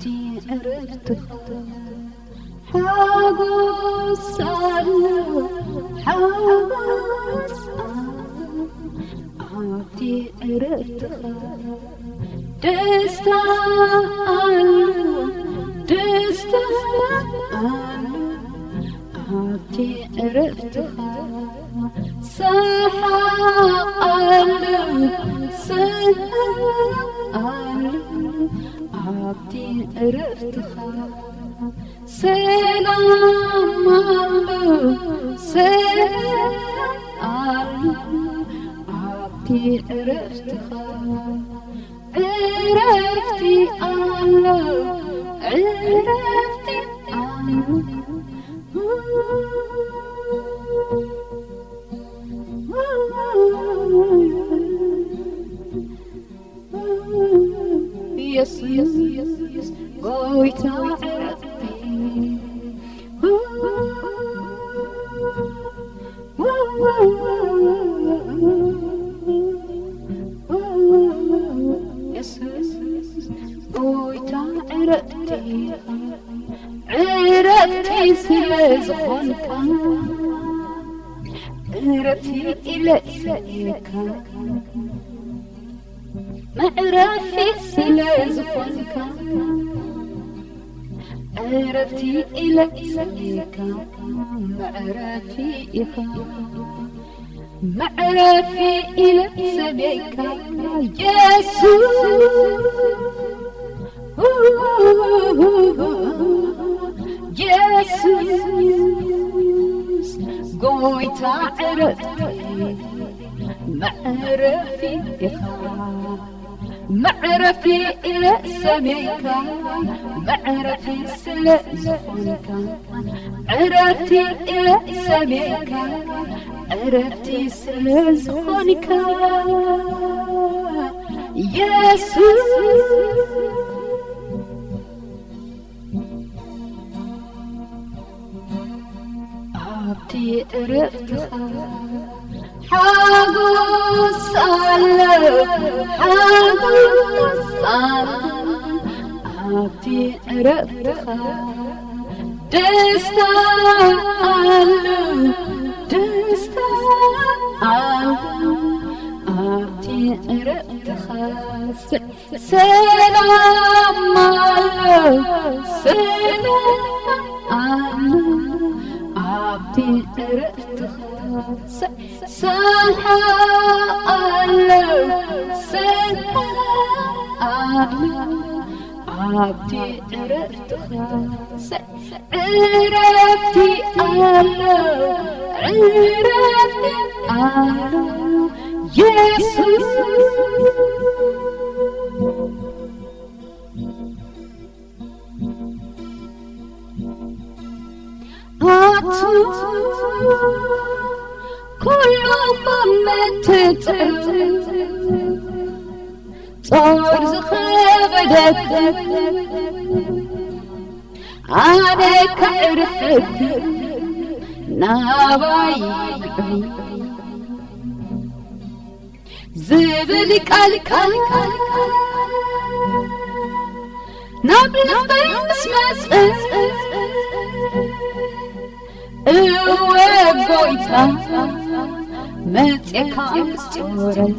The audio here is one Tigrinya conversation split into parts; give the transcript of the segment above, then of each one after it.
ኣብቲ ዕረፍትኻ ሓጎስ ኣሎ፣ ሓጎስ ኣሎ። ኣብቲ ዕረፍትኻ ደስታ ኣሎ፣ ደስታ ኣሎ። ኣብቲ ዕረፍትኻ ሰሓቕ ኣሎ፣ ሰሓቕ ኣሎ። ኣብቲ ዕረፍትኻ ሰላም ኣሎ፣ ሰላም ኣሎ። ኣብቲ ዕረፍትኻ ዕረፍቲ ኣሎ፣ ዕረፍቲ ኣሎ። የሱስ ጎይታ ዕረፍቲ። የሱስ ጎይታ ዕረፍቲ፣ ዕረፍቲ ስለ ዝኾንካ፣ ዕረፍቲ ኢለ ሰኢካ፣ መዕረፊ ስለ ዝኾንካ፣ ዕረፍቲ ኢለ ሰኢካ፣ መዕረፊ ኢኻ። መዕረፊ ኢለ ሰብየካ የሱስ፣ የሱስ ጎይታ ዕረፍቲ መዕረፊ ኢኻ። መዕረፊ ኢለ ሰብየካ፣ መዕረፊ ስለ ዝኾንካ፣ ዕረፍቲ ኢለ ሰብየካ፣ ዕረፍቲ ስለ ዝኾንካ የሱስ። ኣብቲ ዕረፍትኻ ሓጎስ ኣሎ፣ ሓጎስ ኣሎ። ኣብቲ ዕረፍትኻ ደስታ ኣሎ፣ ደስታ ኣሎ። ኣብቲ ዕረፍትኻ ሰላም ኣሎ፣ ሰላም ኣሎ። ኣብቲ ዕረፍትኻ ሰሓቕ ኣሎ፣ ሰሓቕ ኣሎ። ኣብቲ ዕረፍትኻ ዕረፍቲ ኣሎ፣ ዕረፍቲ ኣሎ። የሱስ ኣቱ ኩሉ መትጽር ጾር ዝኸበደት ኣነ ከዕርፈኪ ናባይ ዝብል ቃልካ ናብ ልበይ ምስ መጸ፣ እወ ጎይታ፣ መጺኻ ምስ ጾረይ፣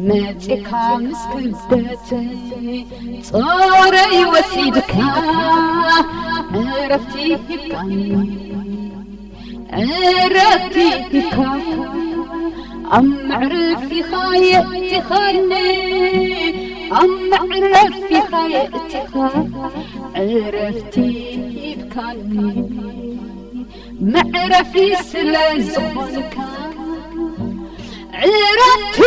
መጺኻ ምስ ክብደተይ፣ ጾረይ ወሲድካ፣ ዕረፍቲ ሂብካኒ። ዕረፍቲ ሂብካ፣ ኣብ መዕረፊኻ የእቲኻኒ፣ ኣብ መዕረፊኻ የእቲኻ፣ ዕረፍቲ ሂብካኒ። መዕረፊ ስለ ዝኾንካ፣ ዕረፍቲ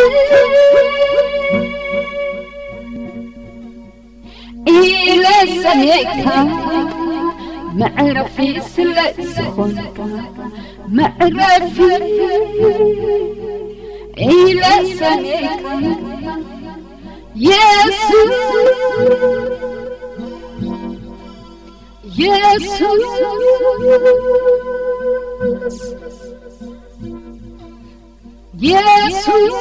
ኢለ ሰምየካ፣ መዕረፊ ስለ ዝኾንካ፣ መዕረፊ ኢለ ሰምየካ፣ የሱስ፣ የሱስ፣ የሱስ።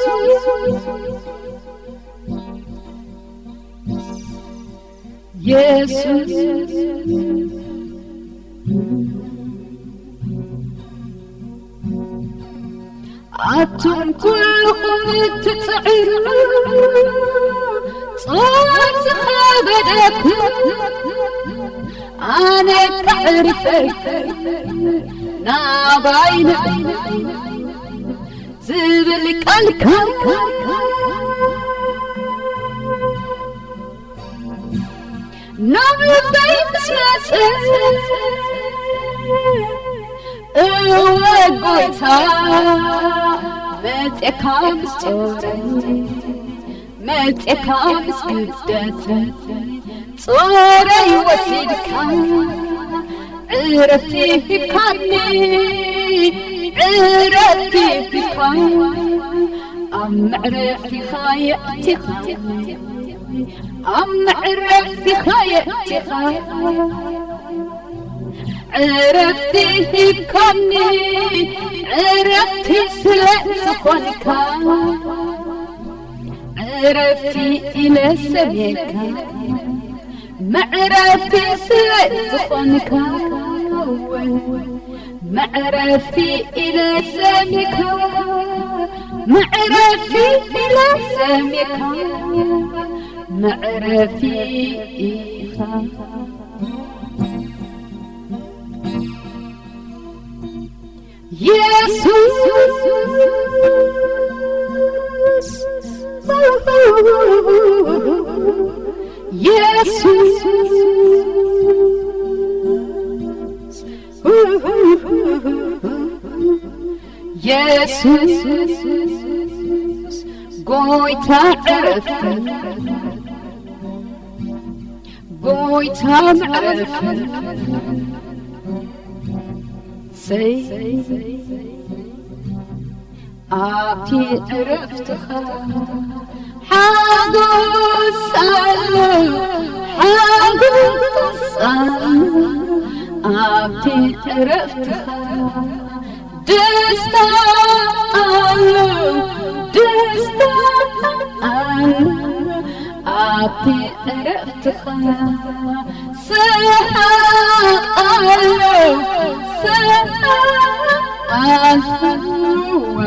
የሱስ ኣቱም ኩልኹም እትጽዕሩ ጾር ዝኸበደኩም ኣነ ከዕርፈኩም ናባይ ንዑ ዝብል ቃልካ ናብ ልበይ ምስ መጸ እወ ጎይታ መጺእካ ምስ ጾረይ መጺእካ ምስ ግደት ጾረይ ወሲድካ ዕረፍቲ ሂብካኒ ዕረፍቲ ሂብካ ኣብ መዕረፊኻ የእቲኻ ኣብ መዕረፊኻ የእቲኻ ዕረፍቲ ሂብካኒ ዕረፍቲ ስለ ዝኾንካ ዕረፍቲ ኢለ ሰሜካ መዕረፍቲ ስለ ዝኾንካ መዕረፍቲ ኢለ ሰሜካ መዕረፍቲ ኢለ ሰሜካ መዕረፍቲ ኢኻ የሱስ የሱስ የሱስ ጎይታ ዕረፍቲ ጎይታ መዕረፍቲ ሰይ ኣብቲ ዕረፍትኻ ሓጎስ ኣሎ ሓጎስ ኣሎ ኣብቲ ዕረፍትኻ ደስታ ኣሎ ደስታ ኣሎ ኣብቲ ዕረፍትኻ ስሓቕ ኣሎ ስሓቕ ኣሎ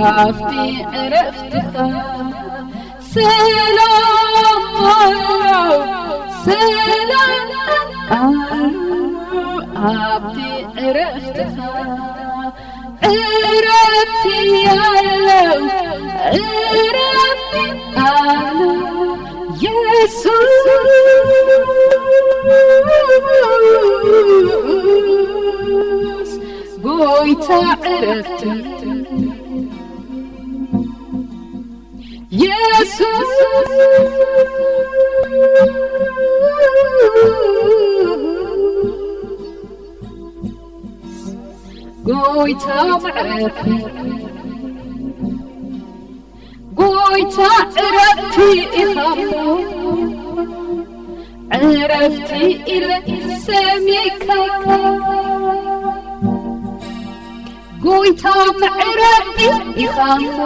ኣብቲ ዕረፍትኻ ሰላም ኣሎ ሰላም ኣሎ ኣብቲ ዕረፍትኻ ዕረፍቲ ኣሎ ዕረፍቲ ኣሎ የሱስ ጎይታ ዕረፍቲ የሱስ ጎይታ መዕረፊ ጎይታ ዕረፍቲ ኢኻ እሞ ዕረፍቲ ኢለ ሰሜካ ጎይታ መዕረፊ ኢኻ እሞ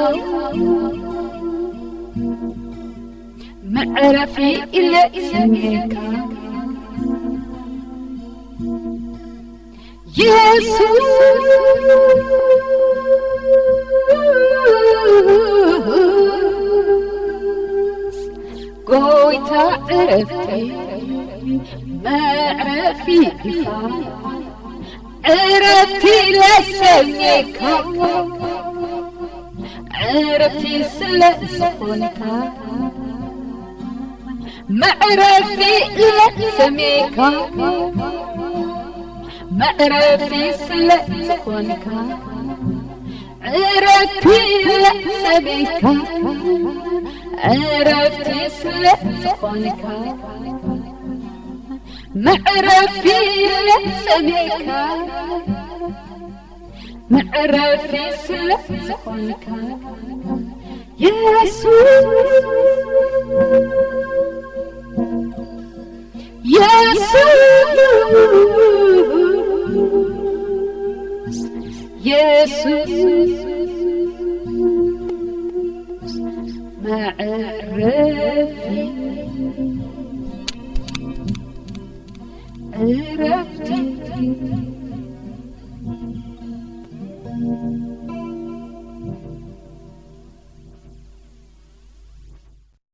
መዕረፊ ኢለ ሰሜካ የሱስ ጎይታ ዕረፍቲ መዕረፊ ኢኻ ዕረፍቲ ለሰኘካ ዕረፍቲ ስለ ዝኾንካ መዕረፊ ለሰሜካ መዕረፊ ስለ ዝኾንካ ዕረፍቲ ለሰሜካ ዕረፍቲ ስለ ዝኾንካ መዕረፊ ለሰሜካ መዕረፊ ስለ ዝኾንካ የሱስ የሱስ የሱስ መዕረፊ እረፍቲ